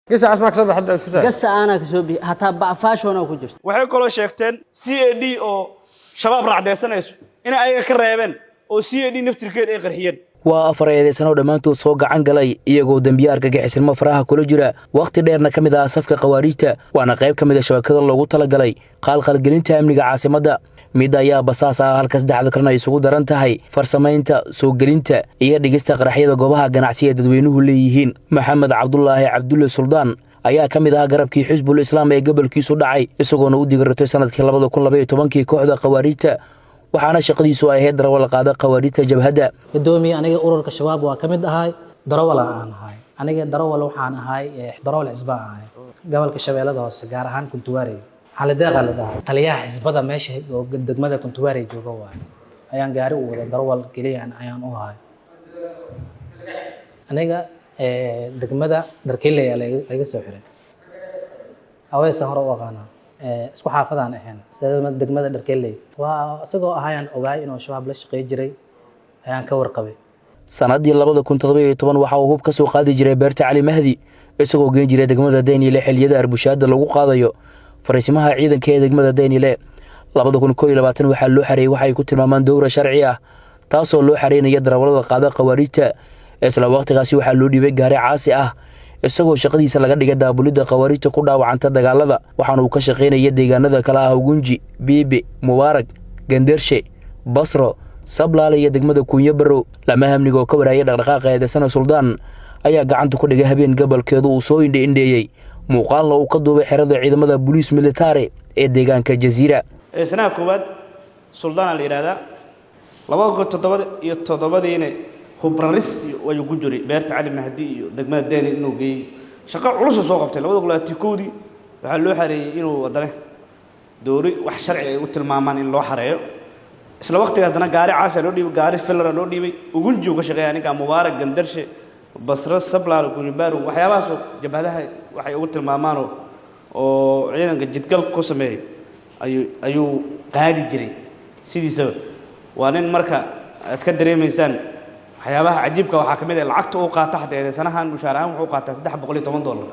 Gasacaas maa kasoo baxay isku saa? Gasa aanaa kasoo bixi, hataa bacfaashona ku jirto. Waxay kaloo sheegteen CAD oo Shabaab raacdeysanayso inay ayaga ka reebeen oo CAD naftirkeed ay qarxiyeen. Waa afar eedeysanoo dhammaantood soo gacan galay iyagoo dembiye argagixisinimo faraha kula jira, wakhti dheerna ka mid ah safka khawaariijta, waana qayb ka mid a shabakada loogu talagalay qaalqalgelinta amniga caasimadda. Mid ayaa basaas ah, halka saddexda kalena ay isugu daran tahay farsamaynta, soo gelinta iyo dhigista qaraxyada goobaha ganacsi ee dadweynuhu leeyihiin. Maxamed Cabdulaahi Cabdulle Suldaan ayaa ka mid ahaa garabkii Xisbul Islaam ee gobolkiisu dhacay, isagoona u digaratay sanadkii 2012-kii kooxda khawaariijta, waxaana shaqadiisu ay ahayd darawal qaada khawaariijta jabhadda. Gudoomiye, aniga ururka Shabaab waa ka mid ahay, darawal aan ahay. Aniga darawal waxaan ahay, darawal xisbaan ahay gobolka Shabeellada Hoose, gaar ahaan Kuntuwaarey. Xalideeqa la dhahay taliyaha xisbada meesha oo degmada Kuntuwaarey jooga waay. Ayaan gaari u wada, darawal keliya ayaan u ahay. Aniga degmada Dharkeyle ayaa laga soo xiray. Aweysaan hore u aqaanaa, isku xaafadaan ahayn sida degmada Dharkeyley. Waa isagoo ahayaan ogaay inuu Shabaab la shaqey jiray, ayaan ka warqabay. Sannaddii 2017 waxa uu hub ka soo qaadi jiray beerta Cali Mahdi, isagoo geen jiray degmada Daynile xilliyada arbushaadda lagu qaadayo fariisimaha ciidanka ee degmada Daynile. 2021 waxaa loo xareeyey waxa ay ku tilmaamaan dowra sharci ah, taasoo loo xareynaya darawallada qaada khawaariijta. Isla wakhtigaasi waxaa loo dhiibay gaari caasi ah, isagoo shaqadiisa laga dhigay daabulidda khawaariijta ku dhaawacanta dagaalada, waxaana uu ka shaqaynaya deegaanada kale ah Ugunji, Biibi, Mubaarag, Gandershe, Basro, Sablaale iyo degmada Kuunyo Barrow. Lamaha amniga oo ka warayay dhaqdhaqaaqa eedeysana Suldaan ayaa gacanta ku dhigay habeen gobolkeedu uu soo indhe-indheeyey, muuqaalna uu ka duubay xerada ciidamada Boliis Militari ee deegaanka Jaziira. Eedeysanaha koowaad Suldaana la yidhahdaa. 2007-diina hubraris iyo ayuu ku jiray beerta Cali Mahdi iyo degmada Deni inuu geeyey, shaqo culusu soo qabtay. 2021-dii waxaa loo xareeyey inuu haddana doori wax sharci ay u tilmaamaan in loo xareeyo. Isla waqtiga haddana gaari caasa loo dhiibay, gaari fillara loo dhiibay. Ugunji uu ka shaqeeya ninka, Mubaarak, Gandarshe, Basro, Sablaal, Kunyibaaro, waxyaabahaasoo jabhadaha waxay ugu tilmaamaanoo oo ciidanka jidgal ku sameeyey ayuu qaadi jiray. Sidiisaba waa nin marka aad ka dareemaysaan waxyaabaha cajiibka. Waxaa ka mid ah lacagta uu qaata xataa eedeysanahan, mushaar ahaan wuxuu qaataa $310.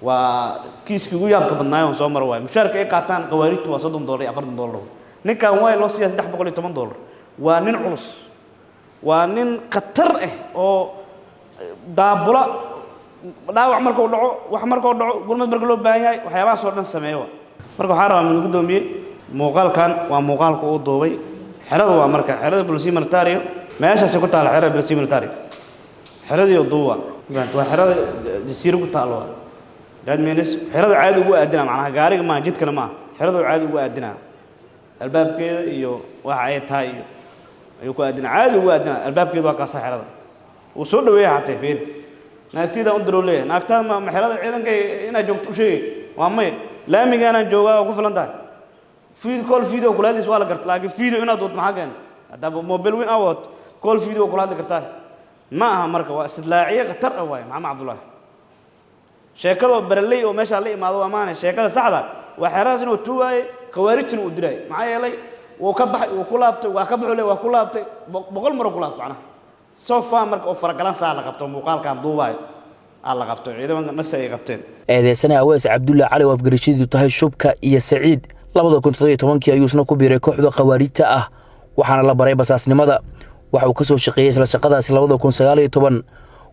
Waa kiiskii ugu yaabka badnaayo oon soo maro waayo. Mushaarka ay qaataan khawaarijtu waa $30 iyo $40. Ninkan waa loo siiyaa $310. Waa nin culus, waa nin khatar ah oo daabula dhaawac markuu dhaco, wax markuu dhaco, gurmad marka loo baahan yahay, waxyaabahaas oo dhan sameeyo. Marka waxaan rabaa, mid guddoomiye, muuqaalkan waa muuqaalka uu duubay. Xerada waa marka xerada Polizia Militario, meeshaasi ku taala xerada Polizia Militario. Xeradii duuba waa xerada Jasiiro ku taalo. Waa that means xerada caadi ugu aadina, macnaha gaariga maaha, jidkana maaha, xerada caadi ugu aadina, albaabkeeda iyo waxa ay tahay iyo ayuu ku aadina, caadi ugu aadina albaabkeeda. Waa kaasa xerada wuu soo dhaweeya xatay. Fiir, naagtida u diroo leeyahay, naagtada ma xerada ciidanka inaad joogto u sheegay? Waa maya, laamigaanaan joogaa, waa ku filan tahay. Video call, video kula hadlaysa waa la garta, laakiin video inaad wadato maxaa keena? Haddaaba mobile weyn aa wadato, call video kula hadli kartaa ma aha. Marka waa istidlaaciye khatar ah waaye Maxamed Cabdullaahi. Sheekadoo baraley oo meeshaa la imaado waa maana. Sheekada saxda waa xeradaas inuu tuugaaye, khawaarijtuna uu diraaye. Maxaa yeelay wuu ka baxay, wuu ku laabtay, waa ka baxule, waa ku laabtay, 100 maroo ku laabtay macnaha. So far marka oo faragalan saa la qabto, muuqaalkan duubaayo aa la qabto, ciidamanka nase ay qabteen. Eedeysane Awees Cabdulle Cali oo afgarashadiidu tahay Shubka iyo Saciid, 2017-kii ayuu isna ku biiray kooxda khawaariijta ah, waxaana la baray basaasnimada. Waxa uu ka soo shaqeeyey isla shaqadaasi 2019,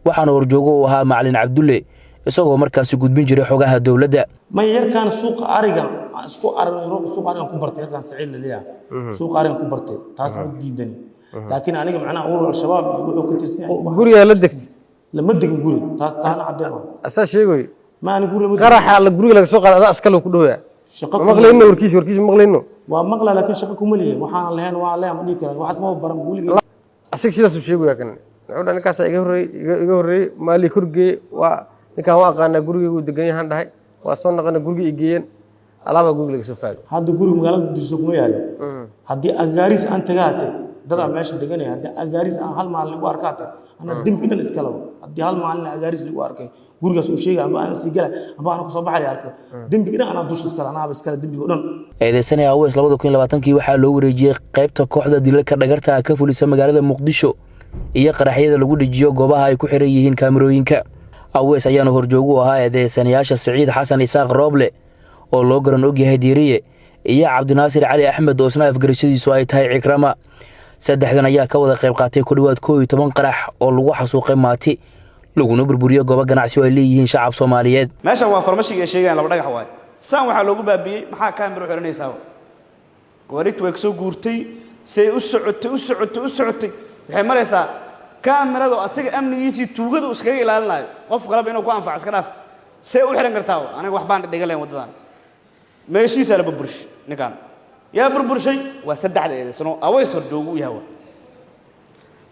waxaana horjoogo uu ahaa Macalin Cabdulle, isagoo markaasi gudbin jiray xogaha dowladda. May, yarkaan suuqa ariga aan isku aragnay, suuqa arigan ku bartay. Yarkaan Saciid la leeyahay suuqa arigan ku bartay, taas ma diidani, laakiin aniga macnaha urur Al-Shabaab iyo wuxuu ka tirsan yahay. Gurigaa la degtay? Lama degin guri, taas taana caddeyn waa. Asaa sheegoy. Ma ani guri lama degin. Qaraxa la guriga laga soo qaada adaa askale ku dhowya. Shaqo ma maqlayno warkiisa, warkiisa ma maqlayno. Waa maqla, laakiin shaqo kuma leeyahay. Waxaan lahayn waa leeyahay ma dhihi karaan, waxaas ma baran weligay. Asiga sidaasuu sheegaya. Kan wuxuu dhahay ninkaasaa iga horreeyey, iga horreeyey maali korgeeye. Waa ninkaan, waa aqaanaa, gurigeygu degan yahaan dhahay. Waa soo naqana, guriga i geeyeen, alaabaa guriga laga soo faagay. Hadda guriga magaalada Muqdisho kuma yaalo. Haddii agaariis aan tagaate, dadaa meesha deganaya, haddii agaariis aan hal maalin lagu arkaate, ana dembi dhan iska labo. Haddii hal maalin agaariis lagu arkay gurigaas uu sheegay, amba aan sii gala amba aan kusoo baxay arko, dembiga dhan anaa dusha iskale, anaaba iskale dembiga o dhan. Eedeysane Aweys 2020-kii waxaa loo wareejiyey qaybta kooxda dilalka dhagarta ka fulisa magaalada Muqdisho iyo qaraxyada lagu dhejiyo goobaha ay ku xiran yihiin kaamirooyinka. Aweys ayaana horjoogu ahaa eedeysanayaasha Siciid Xasan Isaaq Rooble oo loo garan ogyahay Diiriye iyo Cabdinaasir Cali Axmed oo isna afgarashadiisu ay tahay Cikrama. Saddexdan ayaa ka wada qayb qaatay ku dhowaad 11 qarax oo lagu xasuuqay maati, laguna burburiyo goobo ganacsi oo ay leeyihiin shacab Soomaaliyeed. Meeshan waa farmashiga ay sheegayaan, laba dhagax waaye. Saan waxaa loogu baabiyey, maxaa kaamiro xiranaysaa? Gawaarigtu way kasoo guurtay, say u socotay, u socotay, u socotay, waxay maraysaa kaamiradu asiga amnigiisii tuugadu iskaga ilaalinayo, qof kaleba inuu ku anfaco iska dhaaf. See u xiran kartaa? Aniga wax baan dhiga lahayn waddadan. Meeshiisaa la burburshay. Ninkaan yaa burburshay? Waa saddexda eedeysano Aweys horjoogu u yahay. Waa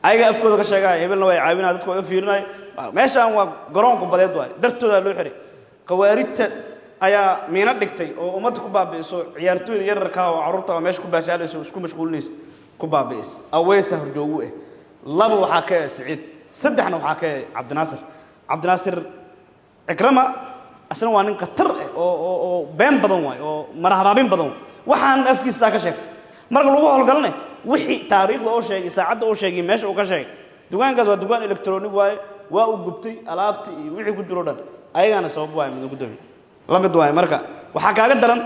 ayaga afkooda ka sheegaya, hebelna way caawinaya, dadku way u fiirinaya. Meeshaan waa garoonku badeed waay, dartoodaa loo xiray. Khawaarijta ayaa miino dhigtay oo ummadda ku baabi'iso, ciyaartooyda yararkaa oo carruurta oo meesha ku baashaalayso, isku mashquulinaysa, ku baabi'isa. Aweysa horjoogu eh, laba waxaa ka eh Siciid, saddexna waxaa ka eh Cabdinaasir. Cabdinaasir Cikrama asna waa nin khatar eh oo been badan waay, oo marahabaabin badan waay. Waxaan afkiisa ka sheegay marka lagu howlgalane, wixii taariikhda oo sheegay, saacadda oo sheegay, meesha uu ka sheegay, dukaankaas waa dukaan electronic waaye, waa uu gubtay alaabtii iyo wixii ku jiro dhan, ayagaana sabab waaye. Mudan gudoomiye, la mid waaye. Marka waxaa kaaga daran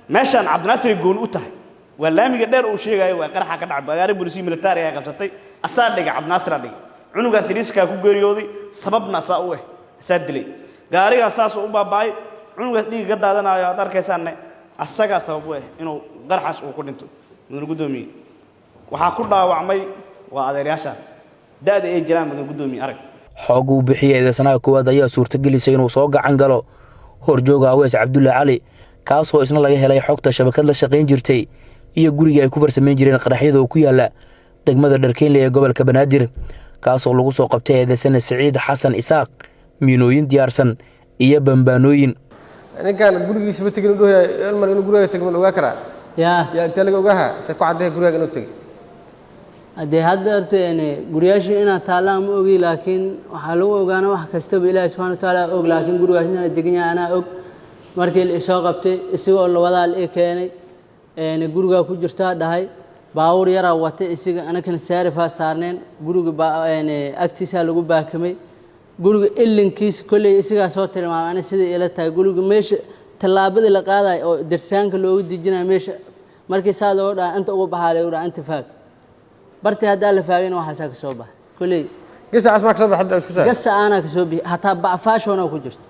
meeshaan Cabdinaasir gooni u tahay, waa laamiga dheer uu sheegayo, waa qaraxa ka dhacay, bagaari bolisiyo militari ay qabsatay, asaa dhigay, Cabdinaasir dhigay. Cunugaas riiskaa ku geeriyooday, sababna asaa u eh, asaa dilay. Gaarigaas saasuu u baaba'ay, cunugaas dhiigga ka daadanayo aad arkaysaanne asagaa sabab u eh inuu qaraxaas uu ku dhinto. Mudan gudoomiye, waxaa ku dhaawacmay waa adeeryaashaan da'da ay jiraan. Mudan gudoomiye, arag. Xoog uu bixiyey eedeysanaha koowaad ayaa suurtagelisay inuu soo gacan galo horjooga Aweys Cabdulle Cali, kaasoo isna laga helay xogta shabakad la shaqayn jirtay iyo gurigii ay ku farsamayn jireen qaraxyada oo ku yaala degmada Dharkeynle ee gobolka Banaadir, kaasoo lagu soo qabtay eedeysane Siciid Xasan Isaaq, miinooyin diyaarsan iyo bambaanooyin. Ninkan gurigiisa ma tegin, udhohaya ilmar inuu guriga tegay ma la ogaa karaa? Yaa. Yaa, intee laga ogaaha? Se ku caddeeya gurigaaga inuu tegay? Haddee hadda horta guryaashii inaad taallaan ma ogi, laakiin waxaa lagu ogaana wax kastaba Ilaahi subxana watacaala og, laakiin gurigaas inaan degan yahay anaa og. Markii la isoo qabtay, isagoo lawadaal ii keenay, gurigaa ku jirtaa dhahay. Baawur yaraa watay isiga, anakana saarifaa saarneen. Guriga agtiisaa lagu baakamay, guriga ilinkiisa kolley isigaa soo tilmaamay. Ani siday ila tahay, guriga meesha tallaabadii la qaadayo oo darsaanka loogu dejinayo, meesha markii saa looga dhaha, inta ugu baxaa lagu dhaha, inta faag barti. Haddaa la faagayna waxaasaa ka soo baxay kolley. Gasacaas maa ka soo baxay hadda isku saa? Gasa aanaa kasoo bixi, hataa bacfaashoona ku jirto.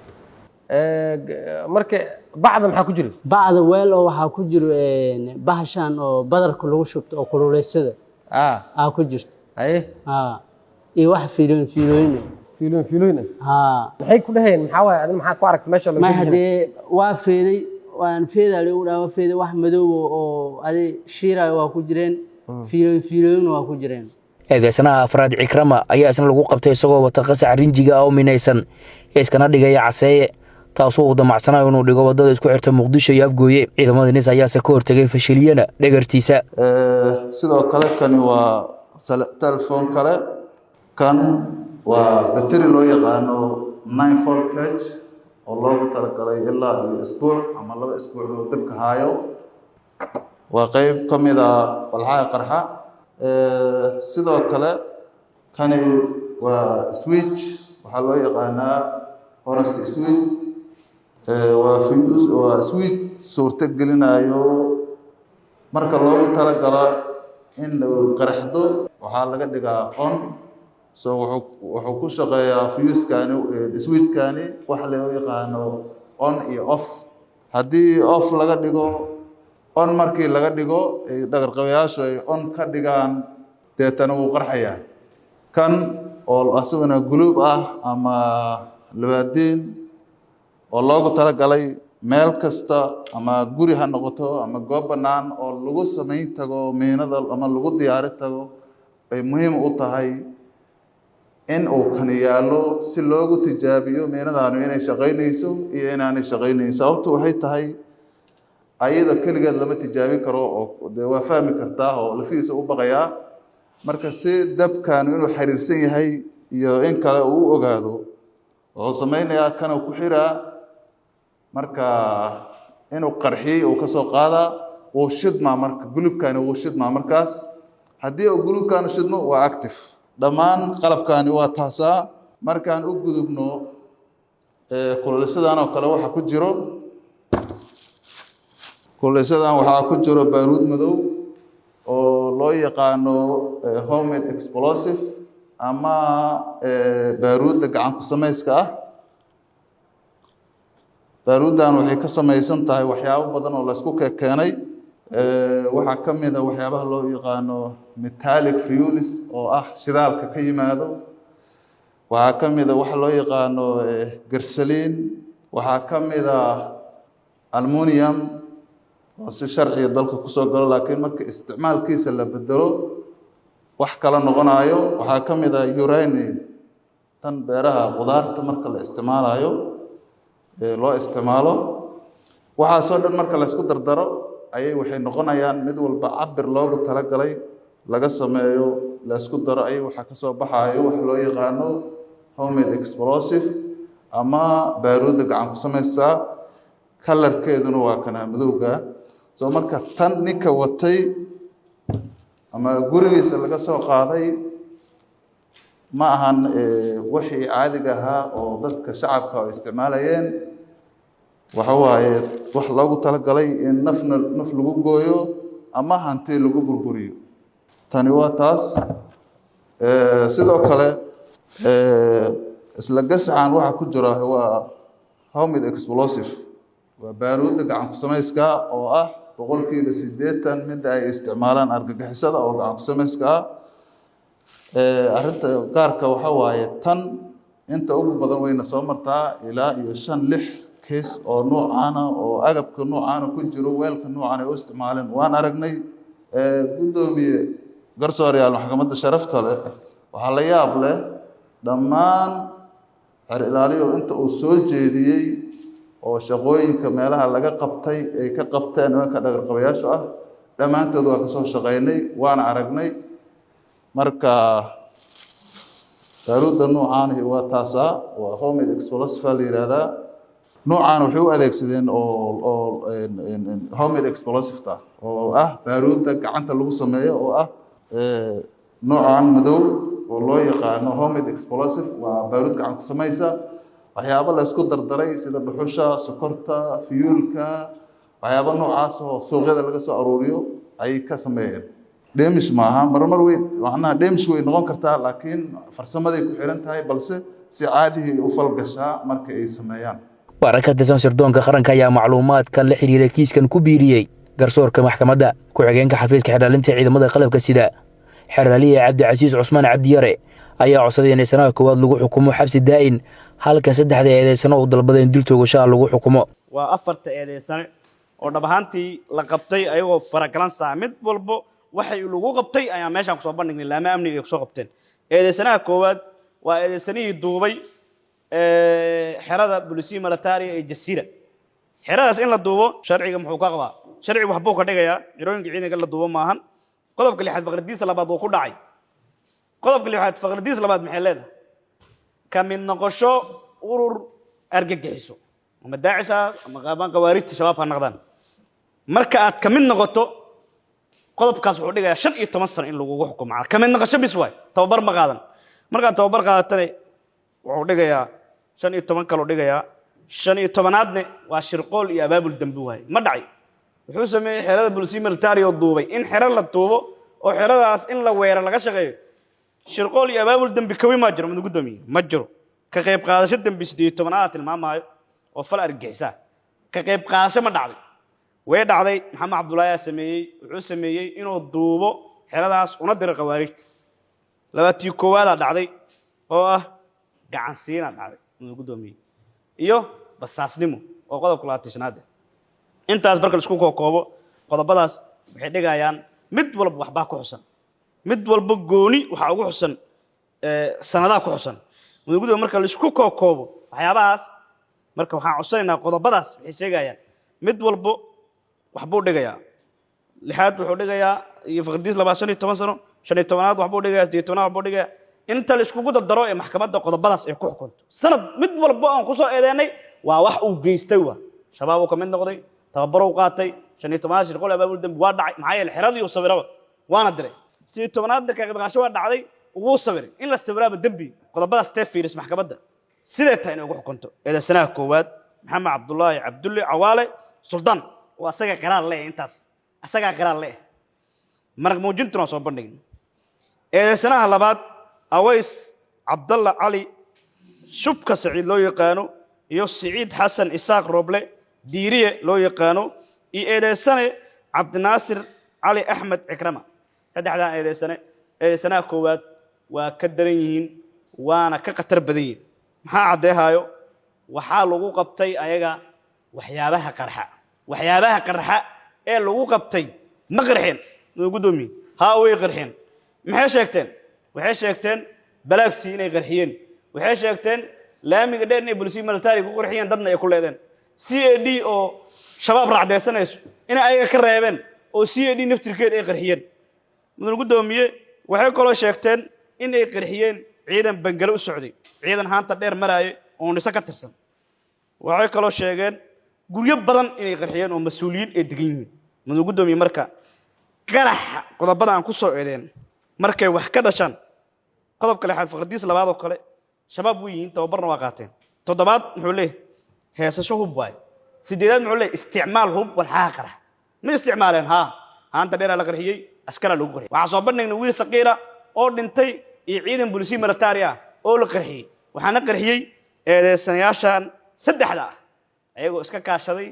Marka bacda maxaa ku jira? Bacda weel oo waxaa ku jiro bahashan oo badarka lagu shubto oo kululeysada aa ku jirto. Haye. Iyo wax fiilooyin fiilooyin. Fiilooyin fiilooyin ah? Haa. Maxay ku dhahayeen? Maxaa waaye? Adina maxaa ku aragtay meesha laga may soo bixinay? Haddee waa feeday, waan feedaa lagu dhaha, waa feeday. Wax madow oo adi shiiraayo waa ku jireen, fiilooyin fiilooyinna waa ku jireen. Eedeysanaha afraad Cikrama ayaa isna lagu qabtay isagoo wata qasac rinjiga ah oo minaysan, iskana dhigaya caseeye, taasoo uu damacsanayo inuu dhigo waddada isku xirta Muqdisho iyo Afgooye. Ciidamada NIS ayaase ka hortegay, fashiliyana dhagartiisa. Sidoo kale kani waa telephone kale. Kan waa bateri loo yaqaano 9 voltage oo loogu talagalay ilaa iyo isbuuc ama 2 isbuuc inuu dabka haayo. Waa qeyb ka mid a walxaha qarxa. Sidoo kale kani waa switch, waxaa loo yaqaanaa honest switch. Waa fuse, waa switch suurto gelinayo marka loogu talagalo in uu qaraxdo, waxaa laga dhigaa on. So wuxuu ku shaqeeyaa fuse-kani, switch-kani, wax loo yaqaano on iyo off. Haddii off laga dhigo, on markii laga dhigo, ay dhagarqabayaashu ay on ka dhigaan, deetana wuu qarxayaa. Kan oo asaguna guluub ah ama labaadiin oo loogu talagalay meel kasta, ama guri ha noqoto ama goob bannaan oo lagu samayn tago miinada ama lagu diyaari tago, bay muhiim u tahay in uu kani yaallo si loogu tijaabiyo miinadaanu inay shaqaynayso iyo inaanay shaqaynayn. Sababtu waxay tahay, ayada keligeed lama tijaabin karo, oo dee waa fahmi kartaa oo lafihiisa u baqayaa. Marka si dabkanu inuu xiriirsan yahay iyo in kale uu u ogaado, wuxuu sameynayaa kanuu ku xiraa. Marka inuu qarxiyey uu ka soo qaadaa, wuu shidmaa. Marka gulubkani wuu shidmaa. Markaas haddii uu gulubkanu shidmo, waa active. Dhammaan qalabkani waa taasaa. Markaan u gudubno Kuleysadan oo kale waxaa ku jiro, kuleysadan waxaa ku jiro baaruud madow oo loo yaqaano homemade explosive ama baaruudda gacan ku samayska ah. Baaruuddan waxay ka samaysan tahay waxyaabo badan oo laysku keenay. Waxaa ka mid a waxyaabaha loo yaqaano metallic fuels oo ah shidaalka ka yimaado. Waxaa ka mid a waxa loo yaqaano gasoline. Waxaa ka mid a aluminium oo si sharciga dalka kusoo galo, laakiin marka isticmaalkiisa la bedelo wax kala noqonayo. Waxaa ka mid a uranium, tan beeraha qudaarta marka la isticmaalayo loo isticmaalo. Waxaasoo dhan marka la isku dardaro ayay waxay noqonayaan mid walba cabir loogu talagalay laga sameeyo, la isku daro ayay waxaa kasoo baxayo wax loo yaqaano homemade explosive ama baaruudda gacan ku samaysaa. Kalarkeeduna waa kanaa madowga. Soo marka tan ninka watay ama gurigiisa laga soo qaaday ma ahan wixii caadiga ahaa oo dadka shacabka ay isticmaalayeen. Waxa waaye wax loogu talagalay in nafna naf lagu gooyo ama hanti lagu burburiyo. Tani waa taas. Sidoo kale isla gascan waxaa ku jira waa homemade explosive, waa baaruudda gacan ku samayska oo ah 80% midda ay isticmaalaan argagixisada oo gacan ku samayska ah. Arrinta gaarka waxa waaye tan inta ugu badan wayna soo martaa, ilaa iyo shan lix case oo noocaana oo agabka noocaana ku jiro, weelka noocan ay u isticmaaleen waan aragnay. Guddoomiye, garsooreyaal maxkamadda sharafta leh, waxaa la yaab leh dhammaan xeer ilaaliyo inta uu soo jeediyey oo shaqooyinka meelaha laga qabtay ay ka qabteen nimanka dhagarqabayaashu ah, dhammaantood waa kasoo shaqaynay waana aragnay. Marka baaruudda noocaanihi waa taasaa, waa homemade explosive la yihahdaa. Noocaan waxay u adeegsadeen oo homemade explosive-ta oo ah baaruudda gacanta lagu sameeyo oo ah noocan madow oo loo yaqaano homemade explosive, waa baaruud gacan ku samaysa, waxyaabo la isku dardaray sida dhuxusha, sokorta, fuel-ka, waxyaabo noocaas oo suuqyada laga soo aruuriyo ayay ka sameeyeen. Dheemish maaha, marmar wey macnaha dheemish way noqon kartaa, laakiin farsamaday ku xiran tahay, balse si caadihii u falgashaa marka ay sameeyaan. Warar ka tirsan sirdoonka qaranka ayaa macluumaadka la xiriira kiiskan ku biiriyey garsoorka maxkamadda. Ku-xigeenka xafiiska xeerlaalinta ciidamada qalabka sida, xeerlaaliye Cabdicasiis Cusmaan Cabdiyare, ayaa codsaday in sanaha koowaad lagu xukumo xabsi daa'in, halka saddexda eedeysano uu dalbaday in dil toogashaa lagu xukumo. Waa afarta eedeysane oo dhab ahaantii la qabtay ayagoo faragalan saa mid walbo waxay lagu qabtay ayaan meeshaan kusoo bandhignay, laama amniga ay kusoo qabteen. Eedeysanaha koowaad waa eedeysanihii duubay xerada Bolisia Militaria ee Jasiira. Xeradaas in la duubo sharciga muxuu ka qabaa? Sharcigu waxbuu ka dhigayaa. Xerooyinka ciidanka in la duubo maahan. Qodobka lixaad faqradiisa labaad wuu ku dhacay. Qodobka lixaad faqradiisa labaad maxay leedahay? Ka mid noqosho urur argagixiso ama Daacish ha ama qaabaan khawaarijta Shabaab ha noqdaan, marka aad ka mid noqoto, qodobkaas wuxuu dhigayaa 15 sano in lagugu xukumo. Ka mid noqosho bis waay, tababar ma qaadan. Markaad tababar qaadatane wuxuu dhigayaa 15 kaluu dhigayaa. 15aadne waa shirqool iyo abaabul dembi waaye. Ma dhacay? Wuxuu sameeyey xerada Bolisia Military oo duubay. In xero la duubo oo xeradaas in la weero laga shaqeeyo, shirqool iyo abaabul dembi kawi maa jiro, mid guddoomiye ma jiro. Ka qayb qaadasho dembi 18aad tilmaamaayo oo fal argagixisaa ka qayb qaadasho ma dhacday? Way dhacday. Maxamed Cabdullaahi aa sameeyey. Wuxuu sameeyey inuu duubo xeradaas una diro khawaarijta. 21aadaa dhacday oo ah gacansiinaa dhacday, mudug guddoomiye, iyo basaasnimo oo qodobka 25aad ah. Intaas marka la isku kookoobo, qodobadaas waxay dhigayaan mid walba waxbaa ku xusan, mid walba gooni waxaa ugu xusan, sanadaa ku xusan, mudug guddoomiye. Marka la isku kookoobo waxyaabahaas, marka waxaan codsanaynaa qodobadaas waxay sheegayaan mid walbo waxbuu dhigayaa. Lixaad wuxuu dhigayaa iyo faqridiis labaad 15 sano, 15aad waxbuu dhigayaa, 18aad waxbuu dhigayaa. Inta la iskugu dardaro ee maxkamadda qodobadaas ay ku xukunto sanad mid walbo aan kusoo eedeynay waa wax uu geystay. Waa Shabaab uu ka mid noqday, tababaruu qaatay. 15aad shirqol abaabul dembi waa dhacay, maxaa yeele xeradii uu sawiraba waana diray. 18aadna ka qaybqaasho waa dhacday, wuu sawiray. In la sawiraaba dembi. Qodobadaas tee fiiris maxkamadda. Sidee tahay inay ugu xukunto eedeysanaha koowaad, Maxamed Cabdulaahi Cabdulle Cawaale Suldaan, oo asaga qiraal leh? Intaas asagaa qiraal leh, marag muujintuna waa soo bandhigin. Eedeysanaha labaad, Aways Cabdalla Cali Shubka Saciid loo yaqaano, iyo Siciid Xasan Isaaq Roble Diiriye loo yaqaano, iyo eedeysane Cabdinaasir Cali Axmed Cikrama. Saddexdaa eedeysane eedeysanaha koowaad waa ka daran yihiin, waana ka khatar badan yihiin. Maxaa caddeehaayo? Waxaa lagu qabtay ayaga waxyaabaha qarxa. Waxyaabaha qarxa ee lagu qabtay ma qarxeen, ma guddoomiye? Haa, way qarxeen. Maxay sheegteen? Waxay sheegteen balaagsi inay qarxiyeen. Waxay sheegteen laamiga dheer inay bolisiya military ku qarxiyeen, dadna ay ku leedeen. CID oo Shabaab raacdeysanayso inay ayaga ka reebeen oo CID naftirkeed ay qarxiyeen. Mudan guddoomiye, waxay kaloo sheegteen in ay qarxiyeen ciidan Bangale u socday, ciidan haanta dheer maraaye oo NISA ka tirsan. Waxay kaloo sheegeen guryo badan inay qarxiyeen oo mas-uuliyiin ay degan yihiin. Mudan guddoomiye, marka qaraxa qodobada aan ku soo eedeen markay wax ka dhashaan, qodobka lixaad faqradiis labaad oo kale, Shabaab way yihiin, tababarna waa qaateen. Toddobaad muxuu leeyahay? Heesasho hub waay. Sideedaad muxuu leeyahay? Isticmaal hub walxaha qarax. Ma isticmaaleen? Haa, haanta dheeraa la qarxiyey, askaraa lagu qarxiyey. Waxaan soo bandhignay wiil saqiira oo dhintay iyo ciidan bolisiya military ah oo la qarxiyey. Waxaana qarxiyey eedeysanayaashan saddexda ah, ayagoo iska kaashaday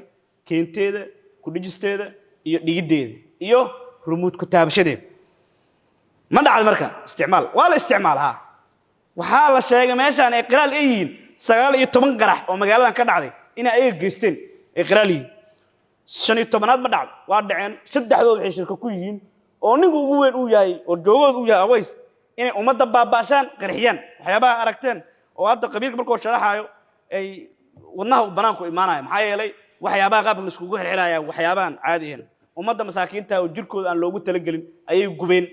keenteeda, kudhijisteeda iyo dhigiddeeda iyo rumuud ku taabashadeeda. Ma dhacda marka isticmaal? Waa la isticmaal. Haa, waxaa la sheegay meeshaan ay qiraal ay yihiin 19 qarax oo magaaladan ka dhacday inay ayaga geysteen ay qiraal yihiin. 15aad ma dhacdo? Waa dhaceen. Saddexdood waxay shirka ku yihiin, oo ninka ugu weyn uu yahay oo joogooda uu yahay Aways, inay ummadda baaba'shaan, qarxiyaan. Waxyaabaha aragteen oo hadda qabiilka markuu sharaxaayo ay wadnaha uu banaanku imaanaya. Maxaa yeelay, waxyaabaha qaabka la iskugu xirxiraya, waxyaabahan caadi ahayn, ummadda masaakiinta oo jirkooda aan loogu talagelin ayay gubeen.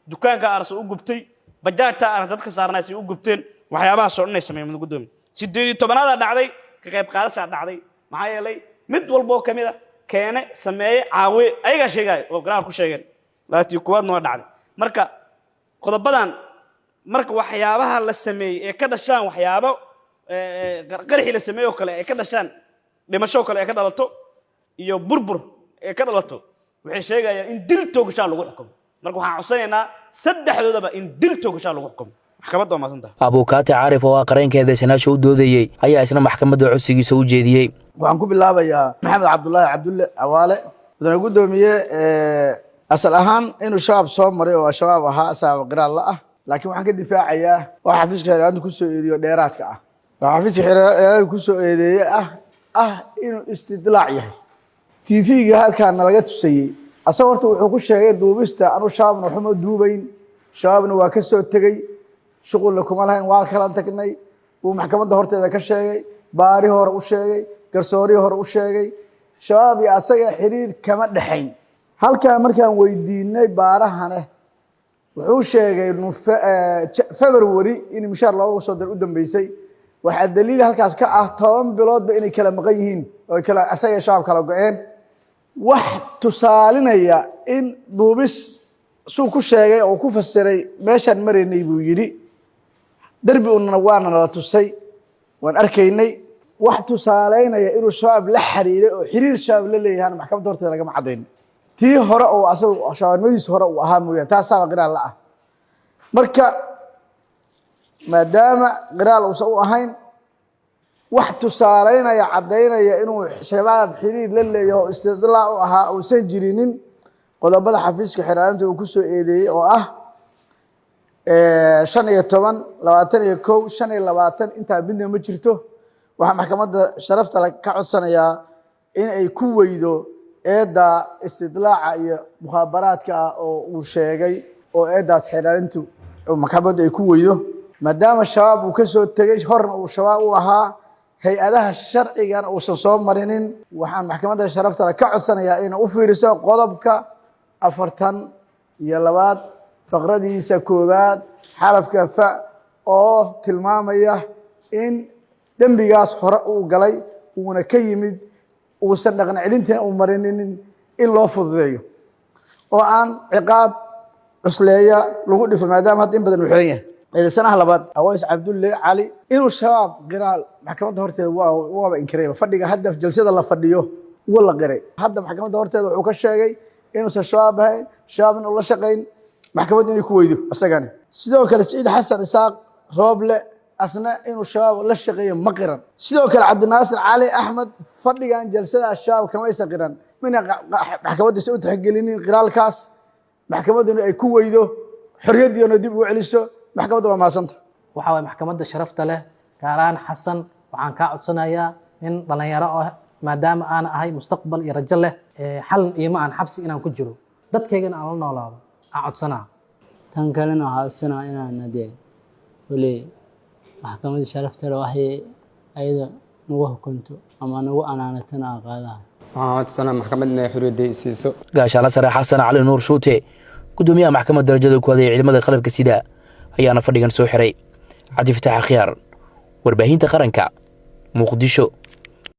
Dukaanka arsa u gubtay, bajaajta arag dadka saarnaysay u gubteen. Waxyaabahaasoo dhan ay sameeyeen, muddo guddoomiye. 18adaa dhacday, ka qayb qaadashaa dhacday. Maxaa yeelay, mid walboo ka mid a keene, sameeye, caawiye ayagaa sheegaayo oo qiraar ku sheegeen. 21aadna waa dhacday. Marka qodobadan, marka waxyaabaha la sameeyey ee ka dhashaan waxyaabo qarxii la sameeyey oo kale ay ka dhashaan dhimasho oo kale ay ka dhalato iyo burbur ee ka dhalato, waxay sheegayaan in dil toogashaa lagu xukumo. Marka waxaan codsanaynaa saddexdoodaba in dil toogashaa lagu xukumo. Maxkamadda waa mahadsantahay. Abuukaati Caarif oo ah qareenka eedeysanaasha u doodayey ayaa isna maxkamadda codsigiisa u jeediyey. Waxaan ku bilaabayaa Maxamed Cabdulaahi Cabdulle Cawaale. Mudane guddoomiye, asal ahaan inuu Shabaab soo maray oo Shabaab ahaa asaaba qiraal la ah, laakiin waxaan ka difaacayaa waxa xafiiska xeerlaanta ku soo eedeeyo dheeraadka ah. Waxa xafiiska xeerlaanta ku soo eedeeye ah inuu istidlaac yahay. TV-ga halkaa nalaga tusayey, asaga horta wuxuu ku sheegay duubista anuu Shabaabna waxuma duubayn, Shabaabna waa ka soo tegey, shuqulna kuma lahayn, waa kala tagnay, wuu maxkamadda horteeda ka sheegay, baari hore u sheegay, garsoorihii hore u sheegay. Shabaab iyo asaga xiriir kama dhexayn. Halkaa markaan weydiinay baarahane, wuxuu sheegay February in mushaar loogu soo diray u dambeysay. Waxaa daliil halkaas ka ah 10 biloodba inay kala maqan yihiin oo kala asaga iyo Shabaab kala go-een. Wax tusaalinaya in duubis suu ku sheegay oo ku fasiray, meeshaan maraynay buu yidhi, derbi unana waana nala tusay, waan arkaynay. Wax tusaaleynaya inuu Shabaab la xiriiray oo xiriir Shabaab la leeyahana maxkamadda horteeda lagama caddayn, tii hore oo asagu shabaabnimadiisa hore uu ahaa mooyaane. Taasaaba qiraal la ah. Marka maadaama qiraal uusan u ahayn, wax tusaaleynaya, caddaynaya inuu Shabaab xiriir la leeyaho oo istidlaac u ahaa uusan jirinin, qodobada xafiiska xeeraalinta uu ku soo eedeeyey oo ah 15, 21, 25, intaa midna ma jirto. Waxaa maxkamadda sharafta ka codsanayaa in ay ku weydo eedda istidlaaca iyo mukhaabaraadka ah oo uu sheegay, oo eeddaas xeeraalintu maxkamaddu ay ku weydo, maadaama Shabaab uu ka soo tegey, horna uu Shabaab u ahaa, hay-adaha sharcigana uusan soo marinin. Waxaan maxkamadda sharaftale ka codsanayaa inay u fiiriso qodobka 42aad faqradiisa koowaad xarafka fa, oo tilmaamaya in dembigaas hore uu galay uuna ka yimid, uusan dhaqan celintina uu marinin, in loo fududeeyo oo aan ciqaab cusleeya lagu dhifo, maadaama hadda in badan uu xiran yahay. Eedeysanaha labaad, Aways Cabdulle Cali, inuu Shabaab qiraal maxkamadda horteeda waaba inkirayba. Fadhiga hadda jalsada la fadhiyo wuu la qiray. Hadda maxkamadda horteeda wuxuu ka sheegay inuusan Shabaab ahayn, Shabaabna ula shaqayn, maxkamaddu inay ku weydo isagani. Sidoo kale Siciid Xasan Isaaq Rooble, asna inuu Shabaab la shaqeeyo ma qiran. Sidoo kale Cabdinaasir Cali Axmed, fadhigan jalsada Shabaab kamaysa qiran, mina maxkamaddiisa u tixgelinin qiraalkaas, maxkamadduna ay ku weydo, xorriyaddiina dib ugu celiso. Maxkamaddu waa mahadsanta. Waxaa waay maxkamadda sharafta leh, gaar ahaan Xasan, waxaan kaa codsanayaa nin dhallinyaro ah maadaama aan ahay, mustaqbal iyo rajo leh, xal iima aan xabsi inaan ku jiro, dadkaygana aan la noolaado aan codsanaa. Tan kalena waxaa codsanaa inaan hadee weli maxkamadda sharafta leh waxay ayada nagu hukunto ama nagu anaanatana aan qaadaha. Waxaan codsanaa maxkamad inay xorriyadda i siiso. Gaashaanle sare Xasan Cali Nuur Shuute, gudoomiyaha maxkamadda darajada koowaad ee ciidamada qalabka sida, ayaana fadhigan soo xiray. Cabdifataax Akhyaar, Warbaahinta Qaranka, Muqdisho.